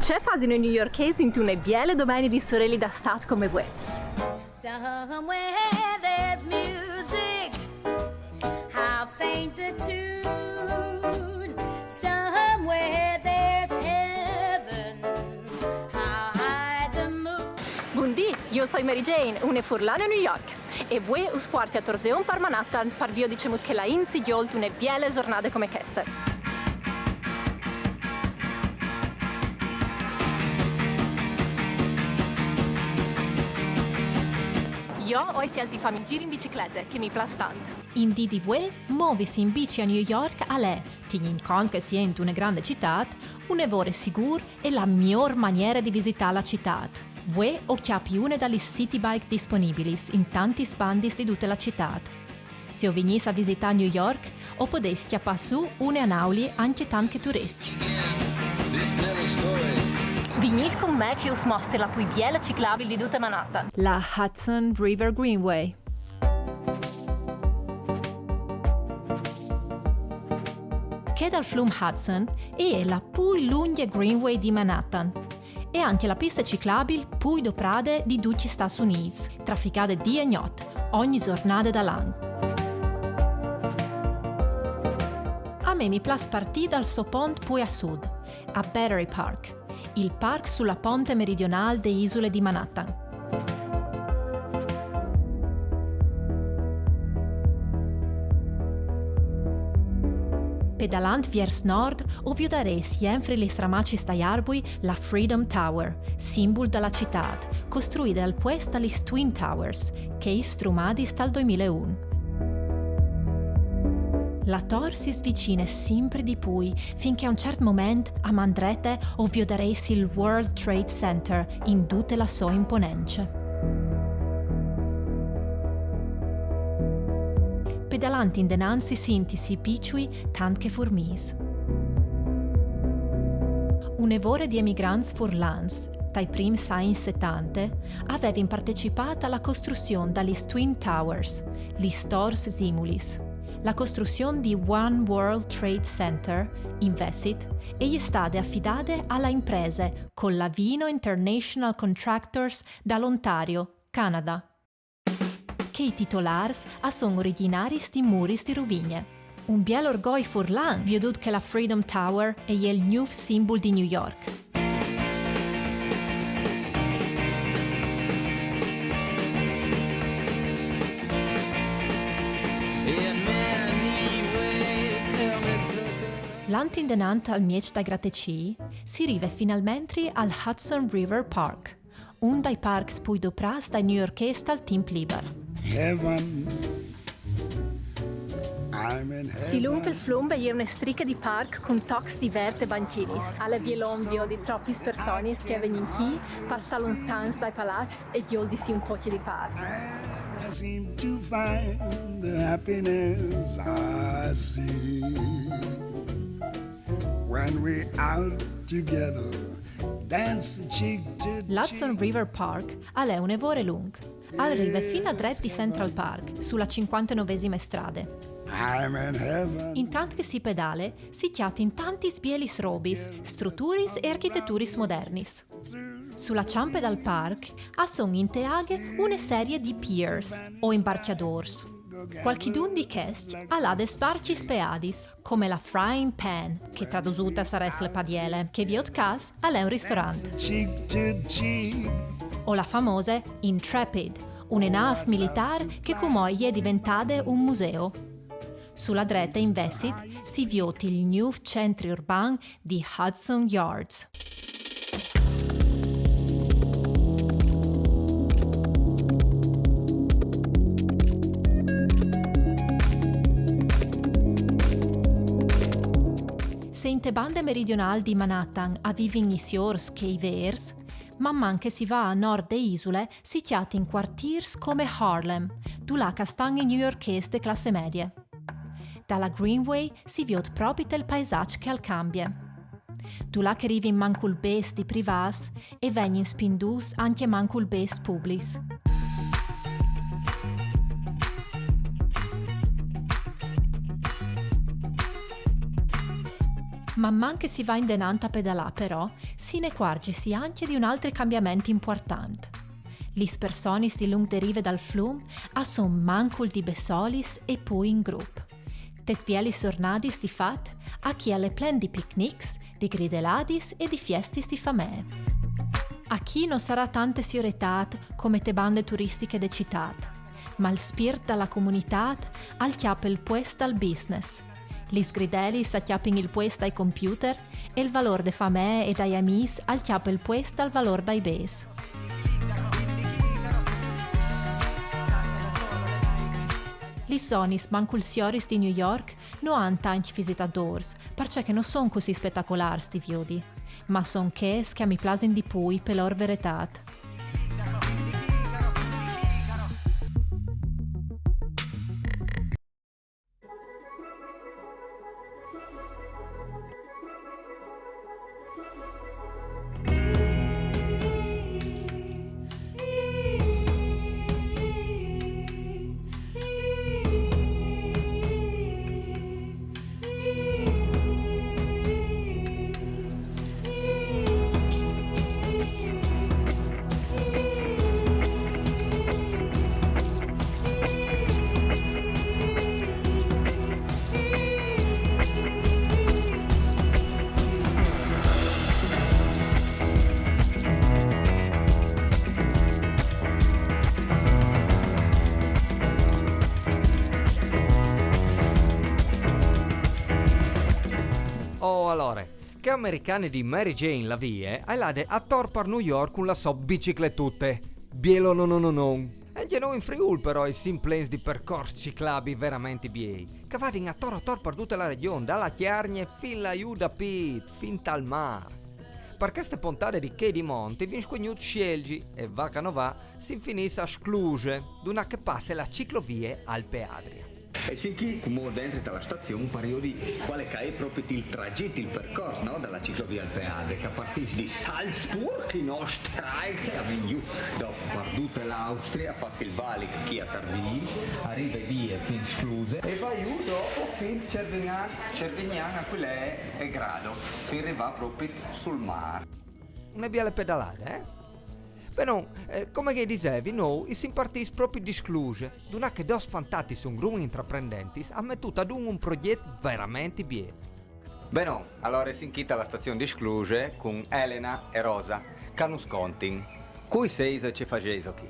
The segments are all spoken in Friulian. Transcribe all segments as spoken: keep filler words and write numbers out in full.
Ce fasino i newyorkesi intune biele domenie di soreli da stât come vuê? Somewhere there's music. How faint the tune. Somewhere there's heaven. How high the moon. Bundì, jo o soi Mary Jane, une furlane a New York. E vuê us puarti a torzeon par Manhattan, par viodi cemût che la int si gjolt une biele zornade come cheste. Jo o ai sielt di fâmi un zîr in biciclete, che mi plâs tant. In dì di vuê, movisi in bici a New York al è, tignint cont che si è intune grande citât, une vore sigûr e la miôr maniere di visitâ la citât. Vuê o cjapi une da lis city bike disponibilis in tantis bandis di dute la citât. Se o vignîs a visitâ New York, o podês cjapâ sù une a Nauli ancje tant che turist. Vignît cun me che us mostri la plui biele ciclabil di dute Manhattan. La Hudson River Greenway. Chê dal flum Hudson e je la plui lungje Greenway di Manhattan. E ancje la piste ciclabil plui doprade di ducj i Stâts Unîts, traficade dì e gnot, ogni zornade dal an. A me mi plâs partî dal so pont plui a sud, a Battery Park, il parc su la ponte meridionâl de isule di Manhattan. Pedalant viers nord, o viodarês jenfri lis ramacis dai arbui la Freedom Tower, simbul da la citât, costruide al puest da lis Twin Towers, chês strumadis tal doi mil e un. La tor si svicine simpri di plui, fin che a un ciert moment, a man drete, o viodarês il World Trade Center in dute la sô imponence. Pedalant indenant si sintisi piçui tant che furmîs. Une vore di emigrants furlans, tai prins agns setante, a vevin partecipât a la costruzion da lis Twin Towers, lis tors simulis. La costruzion di One World Trade Center, invezit, e je stade afidade a la imprese Collavino International Contractors dal Ontario, Canada. Chei titolârs a son origjinaris di Muris di Ruvigne. Un biel orgoi furlan, viodût che la Freedom Tower e je il gnûf simbul di New York. Lant indenant al mieç dai gratecîi, si rive finalmentri al Hudson River Park, un dai parcs plui doprâts dai newyorkês tal timp libar. Heaven. I'm in heaven. Dilunc il flum e je une striche di parc cun tocs di vert e bancjinis. Al è biel viodi tropis personis che a vegnin chi par stâ luntans dai palaçs e gjoldisi un pocje di pâs. I seem to find the happiness I see when we out together dance cheek to L'Hudson River Park al è une vore lunc. Al rive fin a dret di Central Park, su la cincuantenovesime strade. I'm in heaven. Intant che si pedale, si cjatin tantis bielis robis, struturis e architeturis modernis. Su la çampe dal parc a son inte aghe une serie di piers o imbarcjadôrs. Cualchidun di chescj al à des barcjis peadis, come la Frying Pan, che tradusute a sarès le padiele, che viôt câs al è un ristorant. Cheek to cheek. O la famose Intrepid, une nâf militâr che cumò e je deventade un museu. Su la drete invezit si viôt il gnûf centri urban di Hudson Yards. Se inte bande meridionâl di Manhattan a vivin i siôrs che i vêrs, man man che si va a nord de isule si cjatin cuartîrs come Harlem, dulà che a stan i newyorkês de classe medie. Da la Greenway si viôt propit il paisaç che al cambie. Dulà che rivin mancul bêçs di privâts e vegnin spindûts ancje mancul bêçs publics. Man man che si va indenant a pedalâ, però, si inacuarzisi ancje di un altri cambiament impuartant. Lis personis di lunc de rive dal flum a son mancul di bessolis e plui in grup. Tes bielis zornadis, di fat, achì al è plen di picnics, di grideladis e di fiestis di famee. Achì no sarà tante siuretât come te bande turistiche de citât, ma il spirt da la comunitât al cjape il puest dal business. Lis gridelis a cjapin il puest dai computer e il valôr de famee e dai amîs al cjape il puest dal valôr dai bêçs. Lis zonis mancul sioris di New York no àn tancj visitadôrs, parcè che no son cussì spetacolârs di viodi, ma son chês che a mi plasin di plui pe lôr veretât. Oh, alore, chê americane di Mary Jane la vie, e je lade ator par New York cun la sô bicicletute. Bielo no, no, no, no. Ancje nô in Friûl, però, i sin plens di percors ciclabii verementri biei, che a vadin ator ator par dute la regjon, da la Cjargne fin là jù da Pît, fin tal mâr. Par cheste pontade di Chei di Mont i vin scugnût sielzi, e va che no va, si finìs a Scluse, dulà che e passe la ciclovie Alpe Adria. E sin chi, cumò, dentri ta la stazion, par viodi cuâl che al è propit il tragit, il percors, no, da la ciclovie Alpe Adria, che a partìs di Salzburg in Ostreich, e a ven jù, dopo par dute l'Austria, a fâs il valic chi a Tarvîs, a rive vie fin Scluse, e e va jù dopo fin Cervignan, Cervignan, Aquilee e Grado, fin rivâ propit sul mâr. Une biele pedalade, eh? Benon, eh, come che o disevi, nô i sin partîts propit di Scluse, dulà che dôs fantatis un grum intraprendentis a àn metût adun un progjet verementri biel. Benon, alore sin chi ta la stazion di Scluse cun Elena e Rosa, che nus contin. Cui sêso e ce fasêso chi?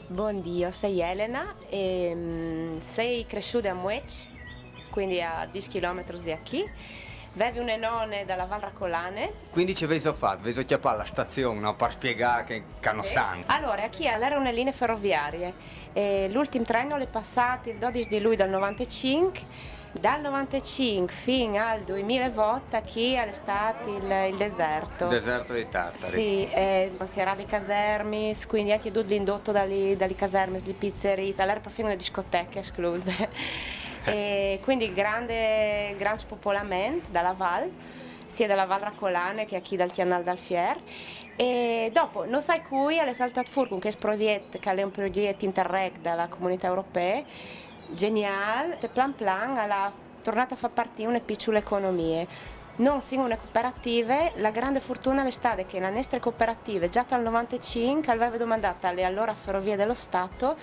Bundì, o sei Elena e, mm, sei cressude a Mueç, cuindi a dîs chilometris di achì. Vevi une none da la Val Racolane. Cuindi ce vêso fat? Vêso cjapât la stazion, no? Par spiegâ che, che no san. Alore, achì al jere une linie feroviarie. E l'ultin tren al è passât il dodis di Lui dal novantecinc. Dal novantecinc fin al doi mil e vot, achì al è stât il, il deserto. Deserto dei Tartari. Sì, eh, si jere li casermis, cuindi ancje dut l'indot da li, da li casermis, li pizzeriis, al jere parfin une discoteche a Scluse. E cuindi grande, grant spopolament da la val, sie da la Val Racolane che achì dal Cjanâl dal Fier. E dopo, no sai cui, al è saltât fûr cun chest progjet, che al è un progjet Interreg da la Comunitât Europee, geniâl, e plan plan al à tornât a fâ partî une piçule economie. Nô o sin une cooperative, la grande fortune al è stade che la nestre cooperative, za tal novantecinc, al veve domandât a le alore Ferrovie dello Stato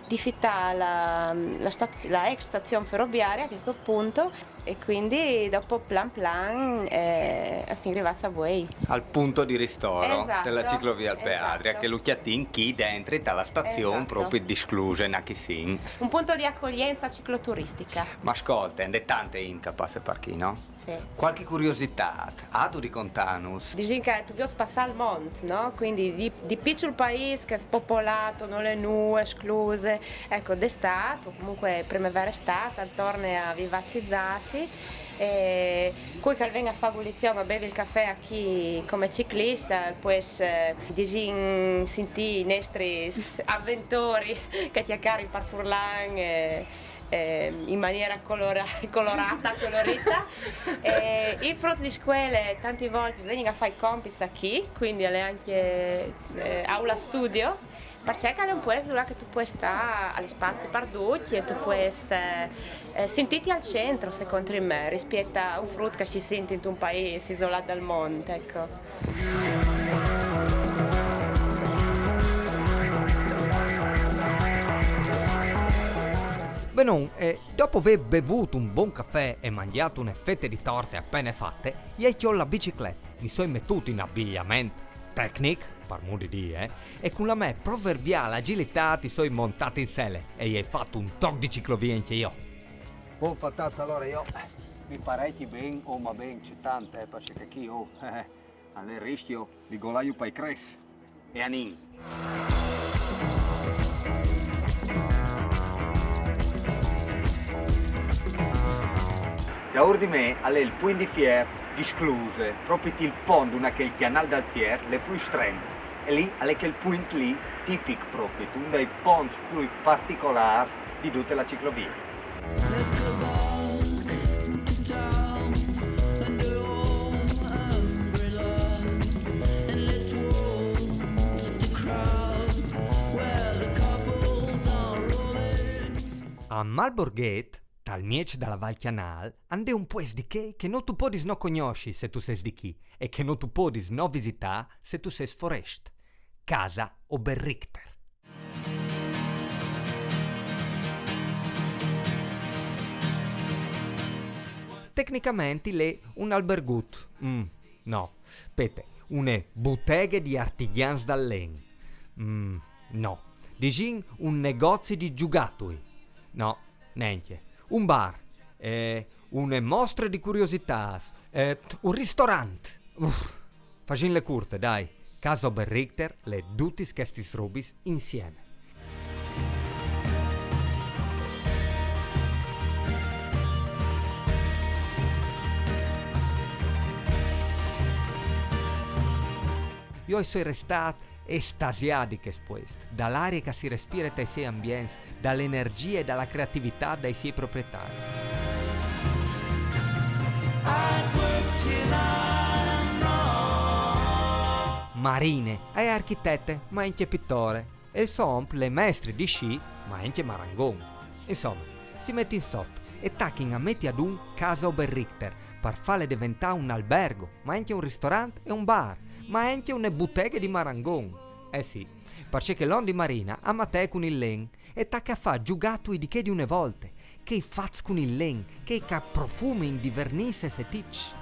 di fitâ la, la staz-, la ex stazion feroviarie a chest pont, e cuindi dopo plan plan, eh, o sin rivâts a vuei. Al pont di ristoro. Esatto, da la ciclovie Alpe Adria, esatto. Che lu cjatìn chi dentri ta la stazion, esatto, propit di Scluse, na chi sin. Un pont di acoglienza cicloturistica. Ma scolte, e je tante int che e passe par chi, no? Sì. Cualchi curiositât âstu di contânus? Disìn che tu viodis passâ il mont, no? Cuindi di, di piçul paîs che al è spopolât, nol è nuie, Scluse, eco, d'Estât, o comuncue primevere-Estât, al torne a vivacizâsi. E cui che al ven a fâ gulizion, a bevi il cafè achì come ciclist, al pues, eh, disìn, sintî i nestris aventoris che a cjacarin par furlan, eh, eh, in maniere colora-, colorade, coloride. E i fruts di scuele tantis voltis a vegnin a fâ i compits achì, cuindi al è ancje, eh, aula studio. Parcè che al è un puest là che tu pues stâ, al è spazi par ducj e tu pues, eh, eh, sintîti al centri, secont me, rispiet a un frut che si sint intun paîs isolât dal mont, eco. Benon, e dopo vê bevût un bon cafè e mangjât une fete di torte apene fate, i ai cjolt la biciclete, mi soi metût in abigliament tecnic, par mût di dî, eh, e cun la mê proverbiâl agilitât i soi montât in selle e i ai fat un toc di ciclovie ancje jo. Bon, fatâts, alore jo mi parecji ben, oh, ma ben, ce tant, eh, parcè che chi, oh, al è riscjo di golâju pai crêts. E anìn. Daûr di me al è il puint di Fier di Scluse, propit il pont dulà che il cjanâl dal Fier al è plui strent. E li al è chel puint li, tipic propit, un dai ponts plui particolârs di dute la ciclovie. Let's go back to town under all umbrellas and let's watch the crowd where the couples are rolling. A Malborghet, tal mieç da la Val Cjanâl, and è un puest di chei che no tu podis no cognossi se tu sês di chi e che no tu podis no visitâ se tu sês forest. Casa Oberrichter. Tecnicament al è un albergut. Mm, no, spete, une buteghe di artigjans dal len. Mm, no, disìn un negozi di zugatui. No, nencje. Un bar. Eh, une mostre di curiositâts. Eh, un ristorant. Uf. Fasìnle curte, dai. Casa Oberrichter al è dutis chestis robis insiemi. Jo i soi restât estasiât di chest puest, da la arie che si respire tai siei ambients, da la energjie e da la creativitât dai siei proprietaris. Marine, e je architete, ma e je ancje pitore, e il so om al è mestri di sci, ma e je ancje marangon. Insome, si metin sot e tachin a meti adun Casa Oberrichter par fâle deventâ un albergo, ma e je ancje un ristorant e un bar, ma e je ancje une buteghe di marangon. Eh sì, parcè che l'om di Marina al matee cun il len e al tache a fâ zugatui di chei di une volte, chei fats cun il len, chei che a profumin di vernisses e tics.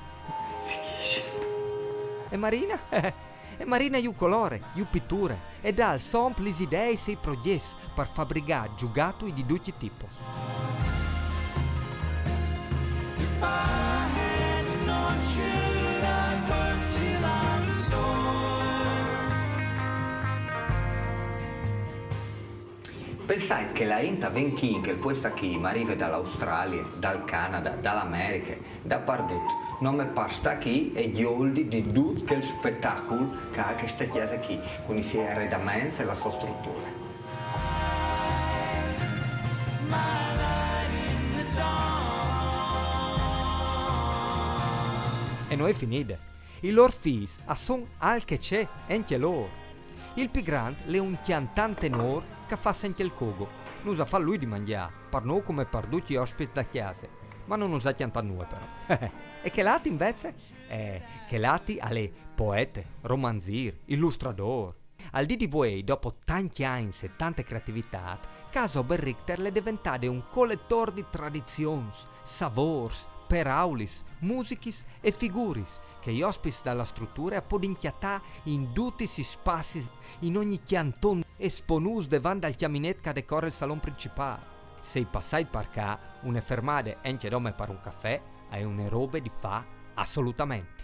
Fighissimo. E Marina? E Marina ju colore, ju piture, e dà al so om lis ideis e i progjets par fabrigâ zugatui di ducj i tipos. Pensait che la int a ven chi in chel puest achì, ma a rive da la Australie, dal Canada, da la Americhe, dapardut, nome par stâ chi e gjoldi di dut chel spetacul che e à cheste cjase chi, cun i siei aredaments e la sô struture. E no je finide. I lôr fîs a son alc e ce, encje lôr. Il pi grant al è un cjantant tenôr che al fâs encje il cogo. Nus al fâs lui di mangjâ, par nô come par ducj i ospits da cjase. Ma no nus à cjantât nuie però. E chel ati invezit? Eh, chel ati al è poete, romanzîr, ilustradôr. Al dì di vuê, dopo tancj agns e tante creativitât, Casa Oberrichter al è deventade un coletôr di tradizions, savôrs, peraulis, musichis e figuris che i ospits da la struture a podin cjatâ in dutis i spassis, in ogni cjanton, esponûts devant dal cjaminet che al decore il salon principâl. Se i passait par ca, une fermade encje dome par un cafè e je une robe di fâ assolutamente.